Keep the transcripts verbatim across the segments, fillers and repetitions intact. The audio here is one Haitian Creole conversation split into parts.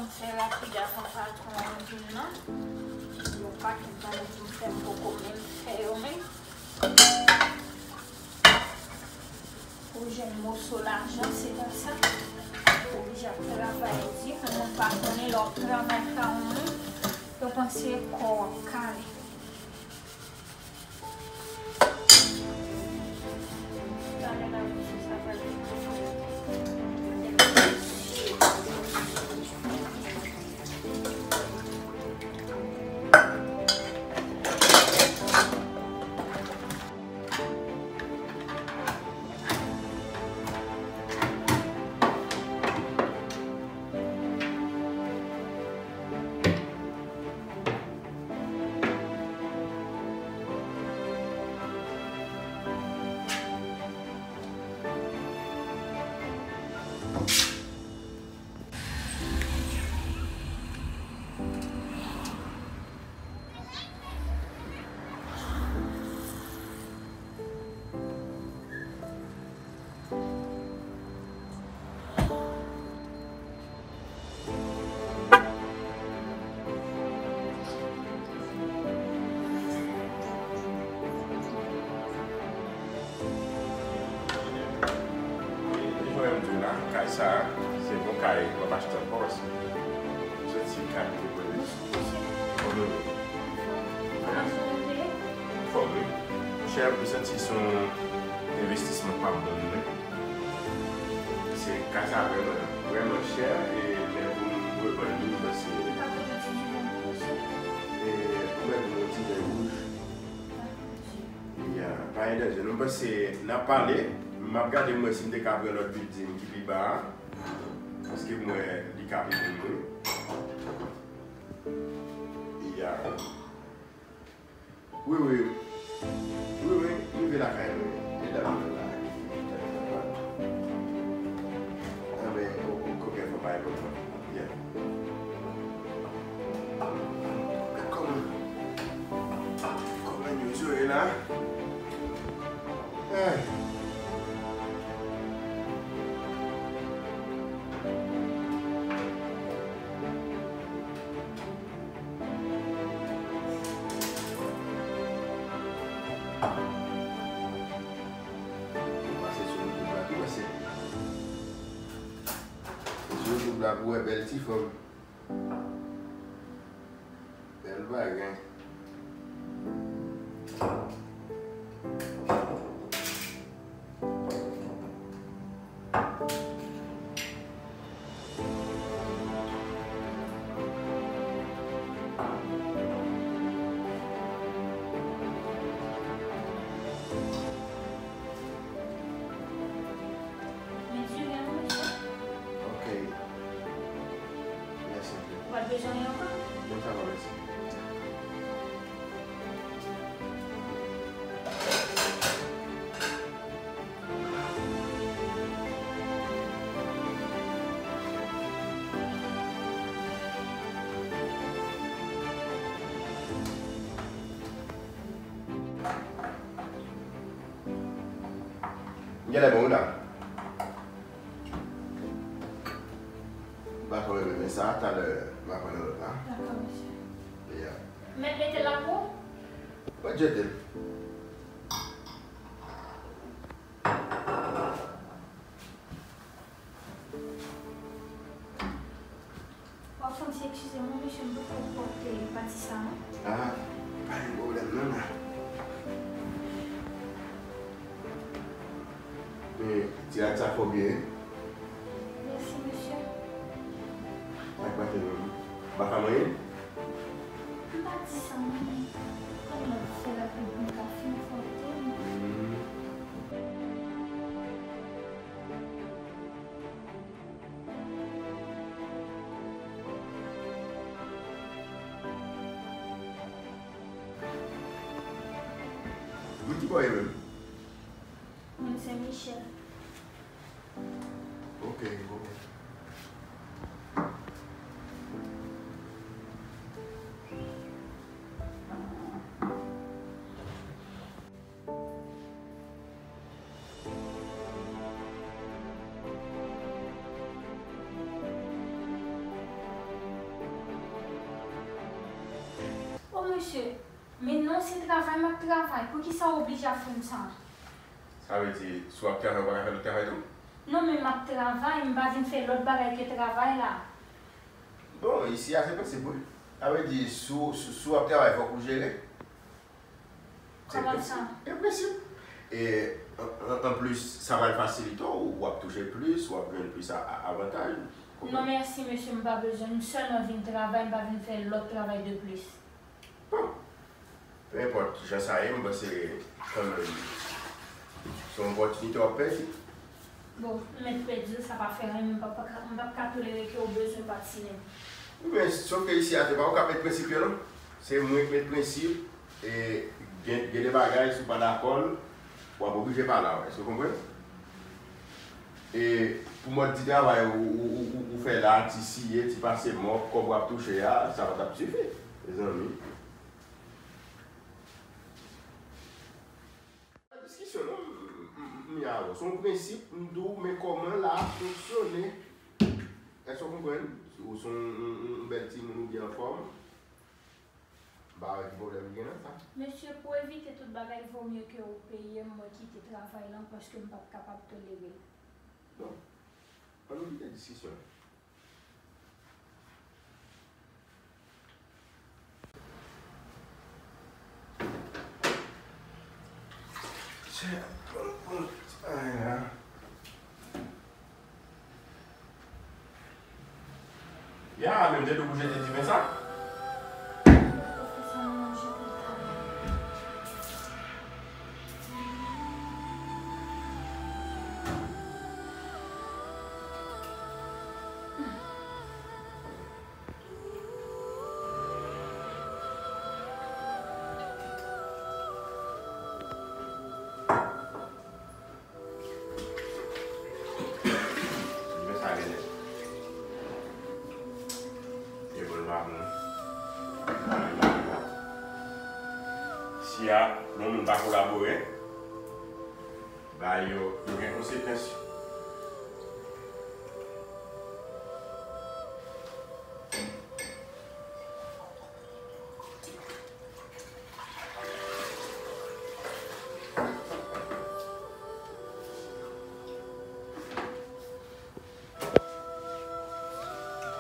M fè rapid avan patwon an vin nan. Yon pakèt bagay pou m fè, m poko menm fè yo menm. Pou jwenn moso lajan, se konsa. Ou oblije ap travay di, moun pa konnen lè w ap travay pa yon moun, yo panse kò w ap kale. Jan m di w la, kay sa a, se yon kay m ap achte ankò, paske m santi kay m te pran. Anfòm, wi. Anfòm, wi. Monchè, m santi se yon envestisman k ap bon, wi. Se kay sa vrèman, vrèman chè, e lè pou m revann li, m panse. Ou pa konn ti diven, monchè? E, ou mèt yon ti ven wouj. Ya, pa gen danje. Nou panse n ap pale, m ap gade m wè si m te ka pran lòt building ki pi ba a. Paske m wè li ka pi bon, wi. Ya. Wi, wi. Wi, wi, m rive lakay mwen. Medam yo la. Anben, o, o, kokenn fò pa enpòtan. Yeah. Kòman, kòman news yo ye la? Eh. Ou pase sou YouTube la tou, mesye. Se sou YouTube la pou wè bèl ti fanm. Bèl bagay. Men diven an, mesye. Ok. Mèsi anpil. Ou pa t bezwen anyen ankò? Non, sa va, mèsi. M genlè bon wi la. M pa twò renmen men sa, talè m ap pran yon lòt la. Dakò, mesye. Yeah. Mèt mete l la pou ou? Mwen jete l. W ap fè m ti eskize m wi, mesye, m poko pòte pati sa non. Ah, pa gen pwoblèm non, la. Men, ti rad sa fè w byen wi. Mèsi, mesye. Sa k pase menm? Ou pa ka manyen l? M pa di sa non, men kòm m ap fè rapid pou m ka fin fòte m. Hmm. Moun ki bò w ye menm? Moun Sen Michèl. Ok, ok. Mesye, men non, se travay m ap travay. Poukisa w oblije ap fè m sa? Sa vle di, si w ap travay, ou pa ka fè lòt travay tou? Non, men m ap travay, m pa vin fè lòt bagay ke travay la. Bon, isi a se prensip, wi. Sa vle di, si w, si, si w ap travay, fòk ou jere. Se prensip. Kòman sa? E prensip. E, an, an, anplis, sa pral fasilite w, w ap touche plis, w ap jwenn plis a, a, avantaj. Non, mèsi, mesye, m pa bezwen. M sèlman vin travay, m pa vin fè lòt travay de plis. Bon, pe enpòt jan sa ye, m panse kanmenm se yon opòtinite w ap pèdi. Bon, m mèt pèdi l, sa pa fè anyen, men m p ap ka, m p ap ka tolere ke w bezwen patinen. Wi, men sof ke isi a, se pa ou k ap met prensip yo, non. Se mwen k met prensip, e gen, gen de bagay, si w pa dakò l, w ap oblije pale avè l, èske w konprann? E pou mòd di travay ou, ou, ou, ou, ou fè la, ti siye, ti pase mòp, kòb w ap touche a, sa pa t ap sifi, mezanmi. Diskisyon, non, m, m, m, m, m, se yon prensip, m di w, men kòman l ap fonksyone. Èske w konprann? Ou se yon, yon, yon, yon bèl timoun ou byen anfòm. M pa wè ki pwoblèm ki gen nan sa. Mesye, pou evite tout bagay, vo mye ke w peye m, mwen kite travay lan, paske m p ap kapab tolere l. Bon, ann nou kite diskisyon. Ya, men m te di w pou jete diven sa. Mwen sa genlè. E bon, l pa bon. Si a, bon moun pa kolabore, bagay yo, yo gen konsekans.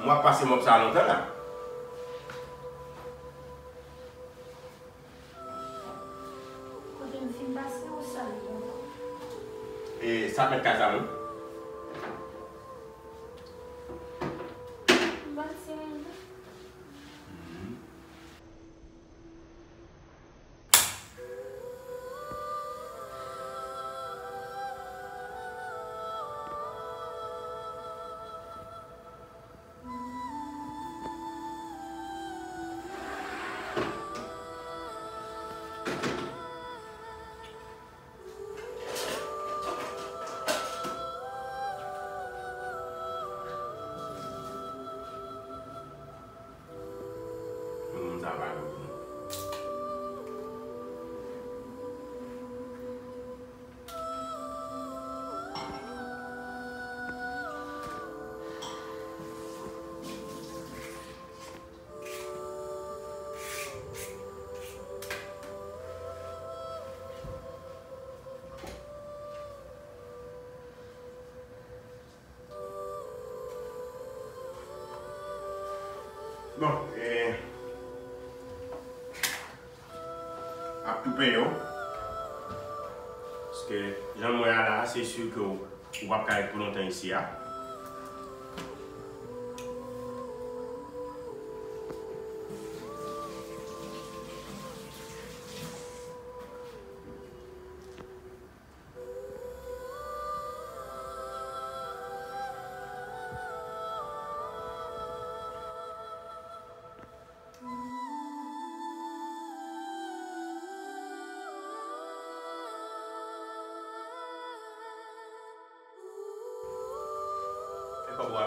Mwen ap pase mòp sa lontan la. Kote m fin pase ou sa li ankò? E sa mèt kay sa menm? M pa di anyen. Mhm. Moun sa pa gou pou nou. Bon, e, ap tou peye w. Paske jan m wè a la, se si ke w, ou p ap ka ret pou lontan isi a. E kòb ou a?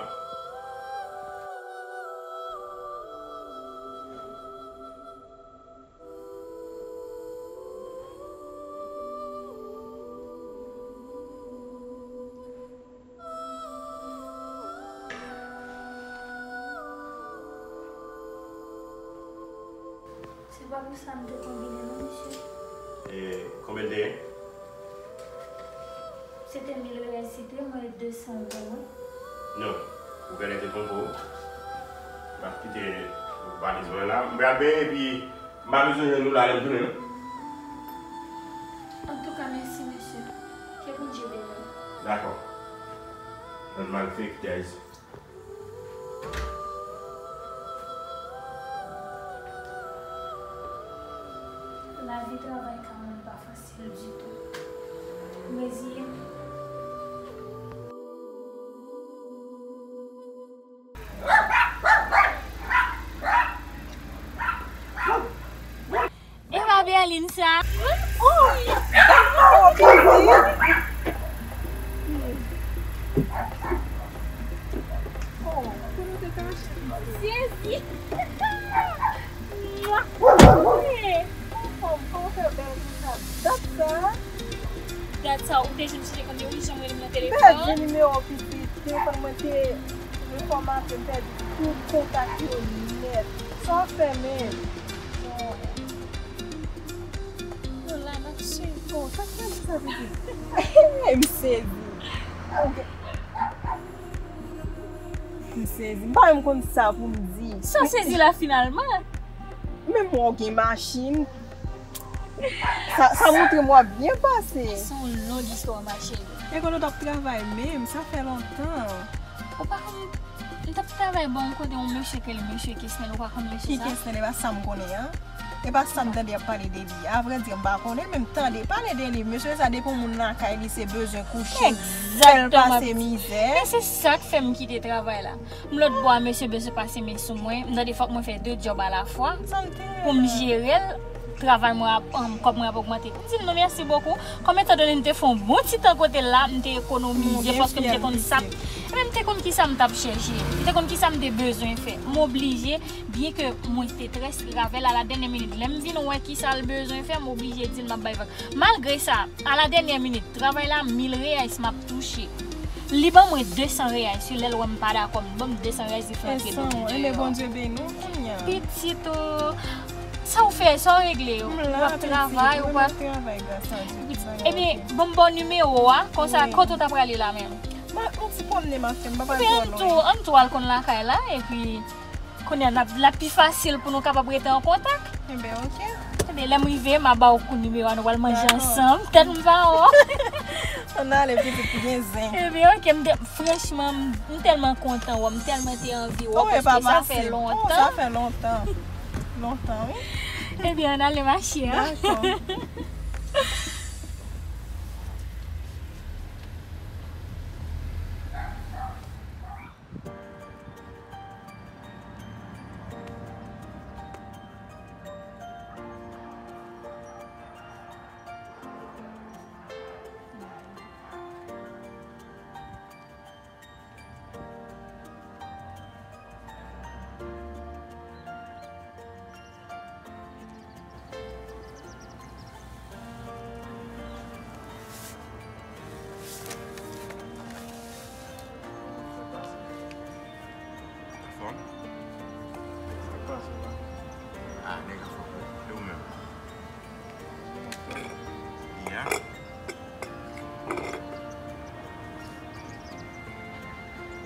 Se Se pa pou sa m te konbine non, mesye. E konbyen l te ye? Se te mil reyèl, si te mwen de san pou mwen. Non, ou genlè te twonpe w. M ap kite valiz mwen la. M pral benyen epi m pa bezwen jwenn ou la lè m tounen non. Antouka, mèsi, mesye. Ke Bondye beni w. Dakò. Ann mal fake guys. Lavi travay ka mwen pa fasil ditou. M reziye m. E pa Berline sa? Oh, dat mawo pitit. Oh, kote w te kache? Sezi. Anfòm, kòman w fè bèl konsa? Dat sa? Dat sa, ou te jwenn, m sonje konn wi, jan w rele m nan telefòn. M pèdi nimewo pitit. Telefòn mwen te refòmate, m pèdi tout kontak yo nèt. Sa w ap fè menm? Non, la, n ap swiv. Bon, sa k fè m sa, pitit? M sezi. Ok. M sezi. M pa menm konn sa pou m di. Sa w sezi la finalman? Menm wè w gen machin. Sa, sa montre m w ap byen pase. Se yon long istwa, ma chérie. E kote w t ap travay menm? Sa fè lontan. Ou pa konn, m t ap travay bò yon kote yon mesye ke l mesye Kesnel, ou pa konn mesye sa? Ki Kesnel? E pa sa m konnen an. E pa sa m tande y ap pale de li. Avrèdi, m pa konnen, men m tande pale de li. Mesye sa, depi yon moun lakay li, se bezwen kouche, fè l pase mizè. Men se sa k fè m kite travay la. M lòt bò a, mesye bezwen pase men sou mwen. M tande fòk mwen fè de djòb alafwa pou m jere l. Travay mwen ap, um, kòb mwen ap ogmante. M di l non, mèsi bokou. Kòm etandone m te fè yon bon ti tan kote l la, m te ekonomize paske m te konn sa. Ebyen, m te konn kisa m t ap chèche. M te konn kisa m te bezwen fè. M oblije, byen ke mwen te trè strave a la dènyè minit. Lè m vin wè kisa l bezwen fè, m oblije di l m ap bay vag. Malgre sa, a la dènyè minit, travay la, mil reais m ap touche. Li ban mwen de san reais, wi, lè l wè m pa dakò, m ban m de san reais, li fè antre do m deyò. Enben, Bondye beni w kounye a. Pitit, o, sa w fè, sa w regle, w ap travay, w ap travay gras a Dye. Ebyen, ban m ba w nimewo a, konsa, kote w ta prale la menm? Mwen, yon ti pwomnen m ap fè, m pa pral twò lwen. Ebyen, ann tou, ann tou al konn lakay la, epi Kounye a, n ap, l ap pi fasil pou nou kapab rete an kontak. Enben, ok. Ebyen, lè m rive, m a ba w kou nimewo a, nou pral manje ansanm. Tèt m pa wè w. Ann ale, pitit, pou gen zen. Ebyen, ok, m te, franchman, m, m tèlman kontan wè w, m tèlman te anvi wè w, paske sa fè lontan. Oh, sa fè lontan. Lontan, wi. Ebyen, ann ale, ma chère. Dakò. Anfòm? Sa k pase la? Ah, nèg anfòm. E ou menm? Ya.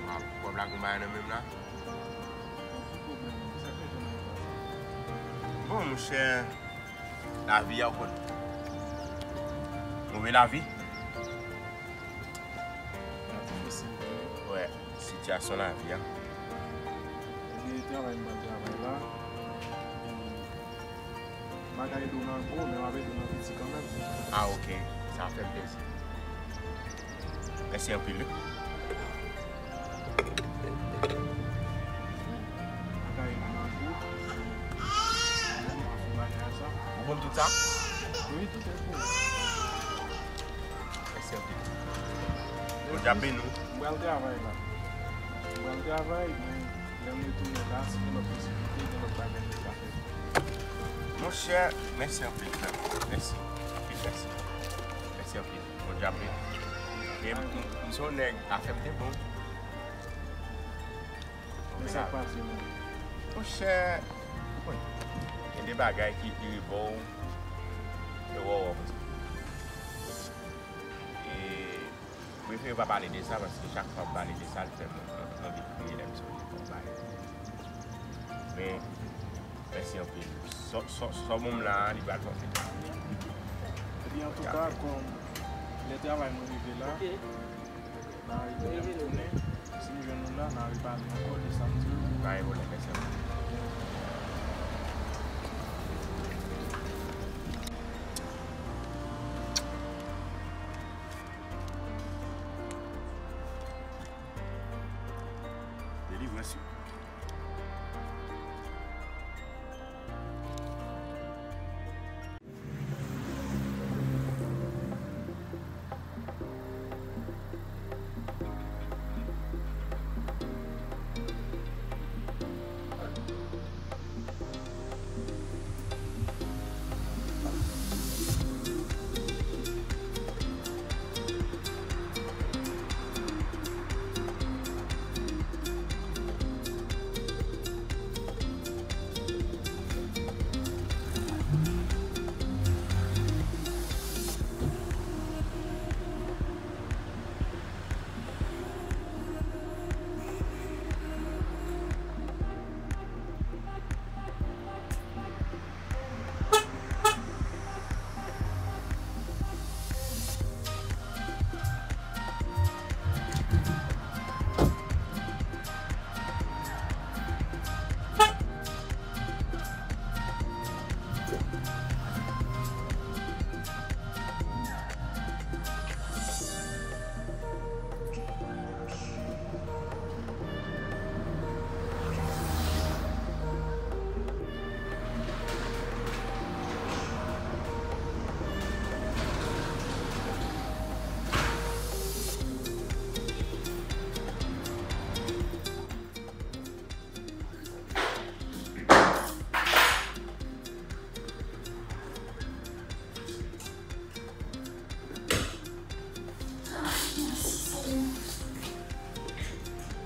Waw, w ap lage yon bagay nan men m la? Bon, monchè, lavi a, ou konn. Move lavi. Lavi difisil vre. Wè, sitiyasyon lavi a. Ebyen, travay m pral travay la. E, m pa ka ede w nan gwo, men m ap ede w nan piti kanmenm. Ah, ok. Sa fè m plezi. Mèsi anpil, wi. Ou konn tout sa? Wi, tout sa. Mèsi anpil. Bondye ap beni w. M pral travay la. M pral travay, men lè m retounen la, si gen lòt posiblite, gen lòt bagay nou ka fè. Monchè, mèsi anpil, frè m. Mèsi. Anpil mèsi. Mèsi anpil. Bondye ap beni. E m, m, m se yon nèg, afè m te bon. Men sa k pase menm? Monchè, ou konn, gen Se bagay ki, ki rive w, e wè w konsa. E, m prefere pa pale de sa, paske chak fwa m pale de sa, l fè m, m, m anvi kriye lè m sonje kòm bagay. Men, mèsi anpil. Sò, sò, sò bon m la, li pral fè w fè. Epi, antouka, kòm lè travay mwen rive la, n a rive tounen. Si m jwenn ou la, n a repale ankò de sa m di w. Pa gen pwoblèm, mèsi anpil. Delivrans yo.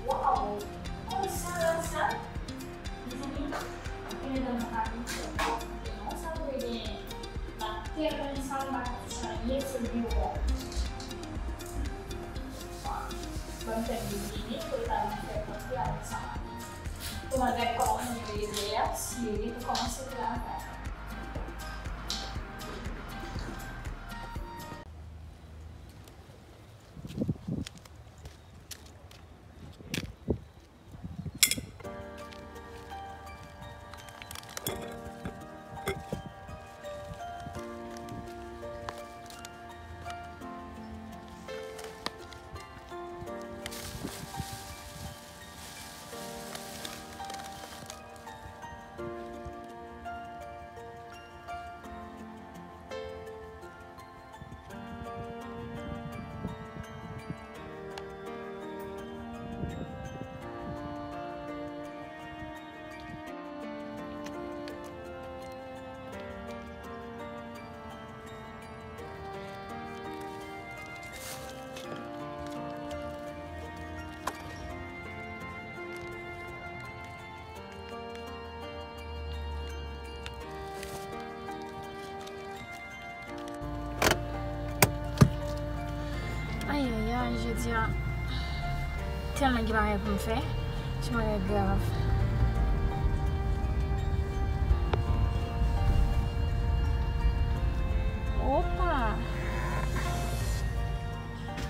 Waw! Konsa la sa? Mezanmi, gen medam nan pa vin fè non, sa vle gen la tèt ansanm, pa ka touche anyen, se biwo. Ban m fè m vini, pou l ka vin fè kòmantè avèk sa m ap di. Pou mwen gad kòman moun yo ye yè a, si yo gen pou kòmanse travay. Ayayay, jodi a, tèlman gen bagay pou m fè. Se bagay grav. Opa!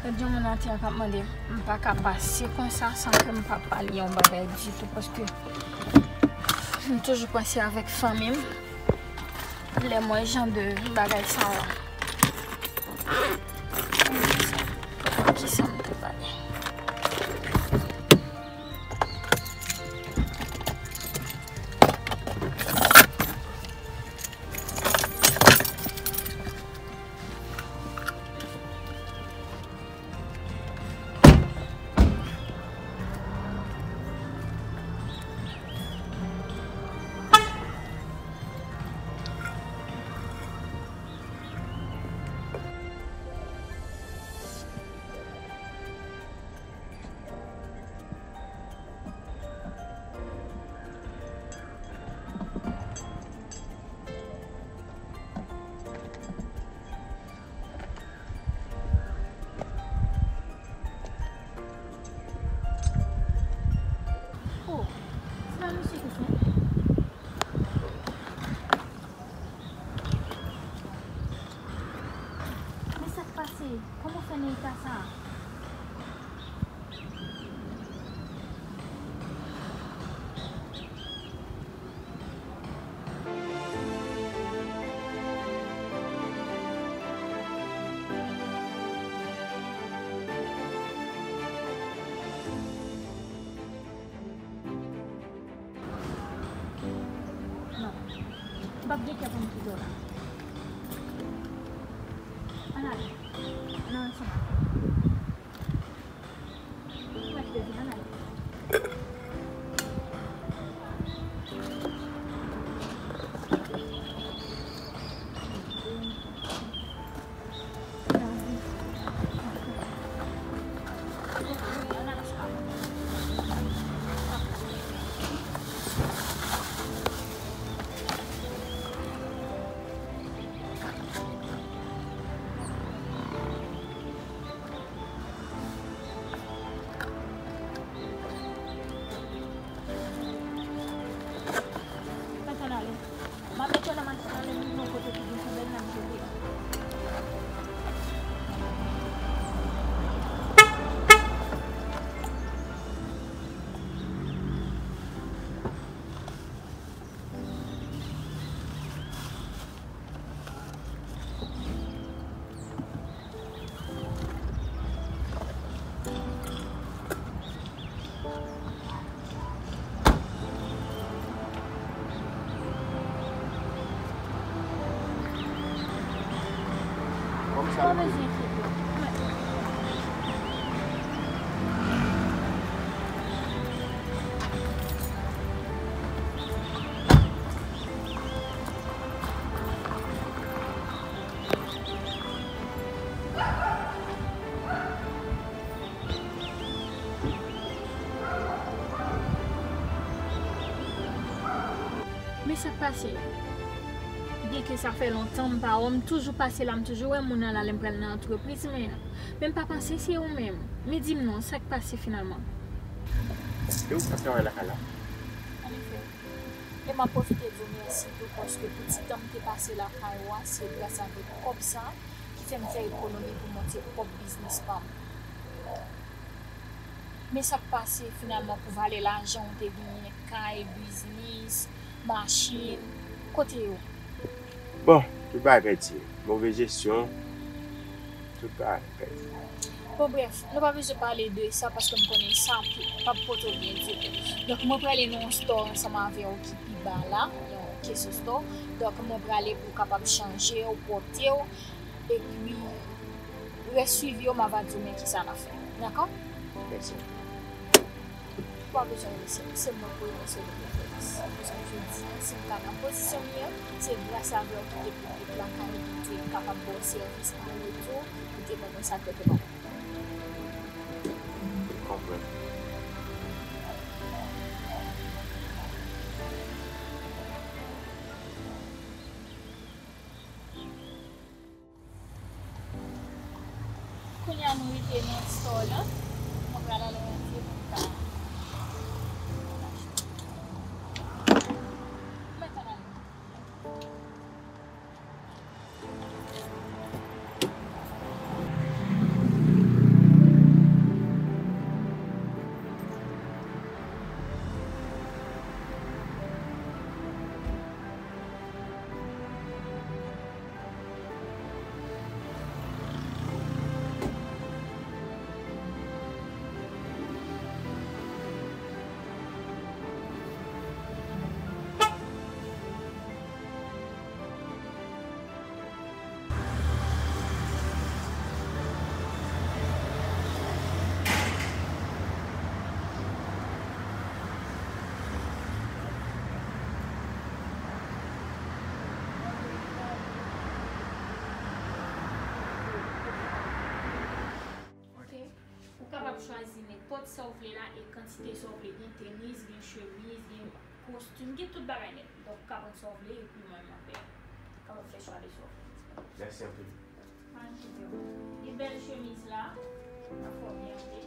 Gad yon moun atè a k ap mande m. M pa ka pase konsa san ke m pa pale yon bagay ditou, paske m toujou panse avèk fanmi m lè m wè jan de bagay sa yo. Kisa m te pale? M p ap gen kè pou m kite w la. Ann ale. Ann ansanm avè m. Ou mèt leve, ann ale. Mèt ann ale. M ap mete w nan machin nan, lè m rive yon kote ki gen chandèl, n ap jete. Kòm sa, pa bezwen enkyete w. Men sa k pase? Byenke sa fè lontan m pa wè w, m toujou pase la, m toujou wè moun nan la lè m pral nan antrepriz, men, men m pa panse se ou menm. Men di m non, sa k pase finalman? E ou k ap travay lakay la? Ann efè. E m ap pwofite di w mèsi tou paske pou ti tan m te pase lakay ou a, se gras avèk kòb sa ki fè m fè ekonomi pou monte pwòp biznis pa m. Men sa k pase finalman pou valè lajan w te genyen, kay, biznis, machin, kote yo? Bon, tout bagay pèdi. Move jesyon, tout bagay pèdi. Bon, brèf, nou pa bezwen pale de sa paske m konnen sa p-, p ap pote w byen ditou. Donk, mwen prale nan yon store ansanm avè w ki pi ba la, yon kesyon store. Donk, mwen prale pou w kapab chanje w, pwòpte w, epi rès swivi yo, m ava di w men kisa n a fè. Dakò? Mèsi. Ou pa bezwen remèsye m, se mwen pou remèsye w de konfyans. Paske jodi a, si m ka nan pozisyon m ye a, se gras avè w ki te pou m ret lakay ou, pou m te kapab ba w sèvis an retou, pou w te ban mwen sa k rete pa mwen. M konprann. Kounye a nou rive nan store lan. Mwen pral al rantre pou m ka, pou m ka achte. Mwen tann al. Ok. Ou kapab chwazi nenpòt sa w vle la e kantite sa w vle. Gen tenis, gen chemiz, gen kostim, gen tout bagay nèt. Donk, ou ka pran sa w vle epi mwen, m ap fè, kapab fè chwa de sa w vle. Mèsi anpil. Pa gen pwoblèm. Gen bèl chemiz la. Ap fè w byen anpil.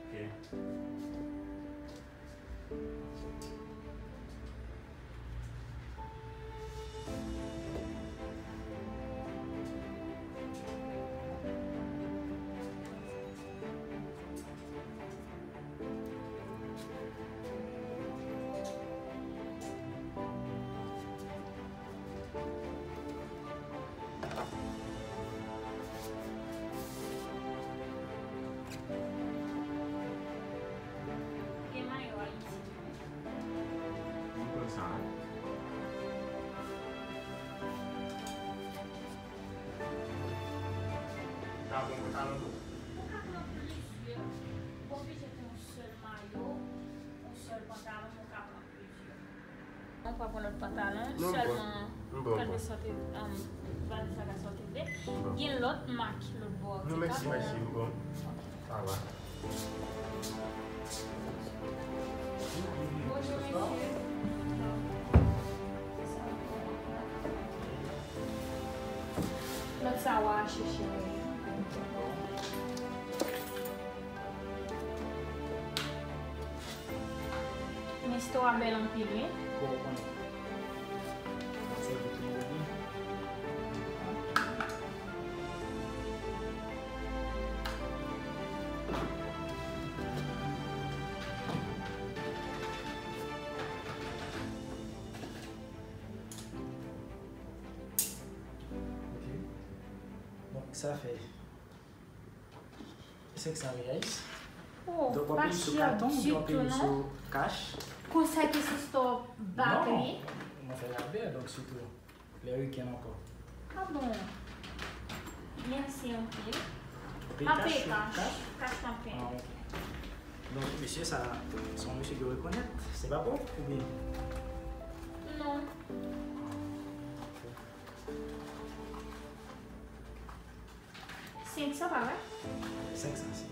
Ok. Pran pantalon tou. Ou ka pran plizyè. Ou oblije pran yon sèl mayo, yon sèl pantalon, ou ka pran plizyè. Mwen pa pran lòt pantalon, sèlman kalvin sòti, um, valiz la ka sòti vle. Gen lòt mak lòt bò. Non, mèsi, mèsi, m bon. Sa va. Bonjou, mesye. Lòt sa w a chèche. Men store a bèl anpil, wi. Bon, bon. Ok. Donk, sa fè senk san reyais. Oh, donk, w ap peye sou katon, w ap peye sou kach. Konsa ki sou store pa peye? Non, mwen fè rabè, donk sitou lè wikenn ankò. Ah bon? Mèsi anpil. M ap peye kach. Kach m ap peye. Ah, ok. Donk, mesye, sa, se yon mesye ki rekonèt. Se pa w, oubyen? Non. Senk san pa vre? Senk san, si.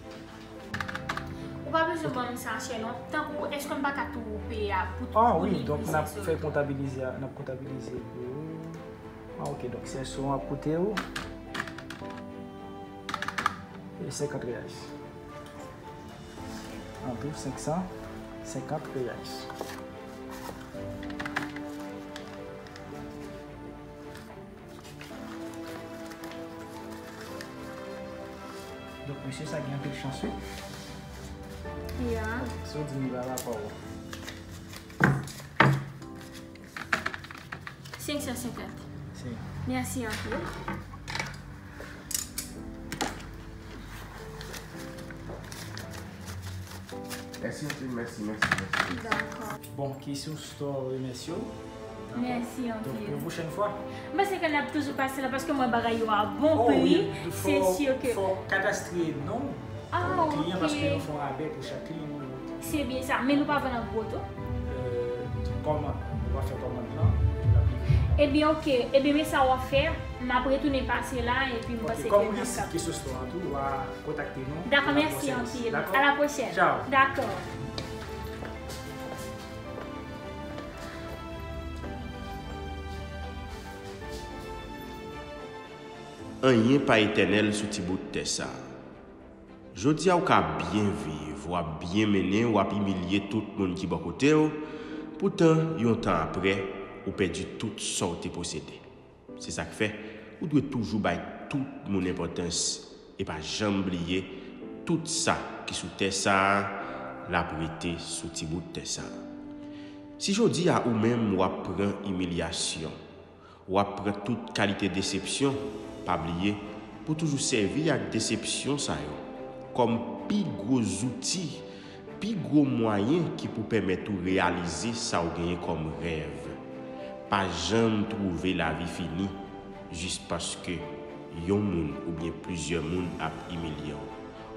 Ou pa bezwen ban m sa chè non. Tankou, èske m pa ka tou peye a pou tout moun? Ah wi, donk n ap fè kontabilize a, n ap kontabilize pou ou. Ah, ok, donk se so ap koute ou e senkant reyais. An tou, senk san senkant reyais. Donk, mesye sa gen anpil chans, wi. Ya. Si w di m li pa rapò. Senk san senkant. Si. Mèsi anpil. Mèsi anpil, mèsi, mèsi, mèsi. Dakò. Bon, ki sou store remèsye w. Mèsi anpil. Donk, yon pwochèn fwa. M panse ke n ap toujou pase la paske mwen bagay yo a bon pri. Se si ke fò w kadastre non kliyan paske yo fè yon rabè pou chak kliyan. Se byen sa, men nou pa vann an gwo tou. Kòman? Nou pa fè kòmann lan. Ebyen, ok. Ebyen, men sa w ap fè, m ap retounen pase la, epi m panse ke n ap kab. Kòm ou gen sit ki sou store an tou, w a kontakte nou. Dakò, mèsi anpil. A la pwochèn. Dakò. Anyen pa etènèl sou ti bout tè sa a. Jodi a, ou ka byen viv, w ap byen mennen, w ap imilye tout moun ki bò kote w. Poutan, yon tan apre, ou pèdi tout sa w te posede. Se sa k fè, ou dwe toujou bay tout moun enpòtans e pa janm bliye, tout sa ki sou tè sa a, l ap rete sou ti bout tè sa a. Si jodi a ou menm w ap pran imilyasyon, w ap pran tout kalite desepsyon, pa bliye, pou toujou sèvi ak desepsyon sa yo kòm pi gwo zouti, pi gwo mwayen ki pou pèmèt ou reyalize sa w genyen kòm rèv. Pa janm twouve lavi fini jis paske yon moun oubyen plizyè moun ap imilye w.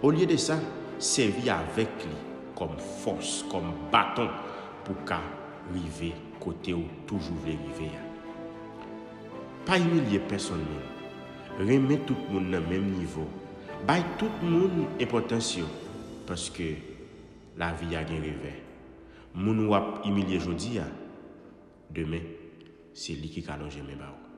Olye de sa, sèvi avèk li kòm fòs, kòm baton pou w ka rive kote w toujou vle rive a. Pa imilye pèsonn moun. Renmen tout moun nan menm nivo. Bay tout moun enpòtans yo, paske lavi a gen revè. Moun w ap imilye jodi a, demen, se li ki ka lonje men ba ou.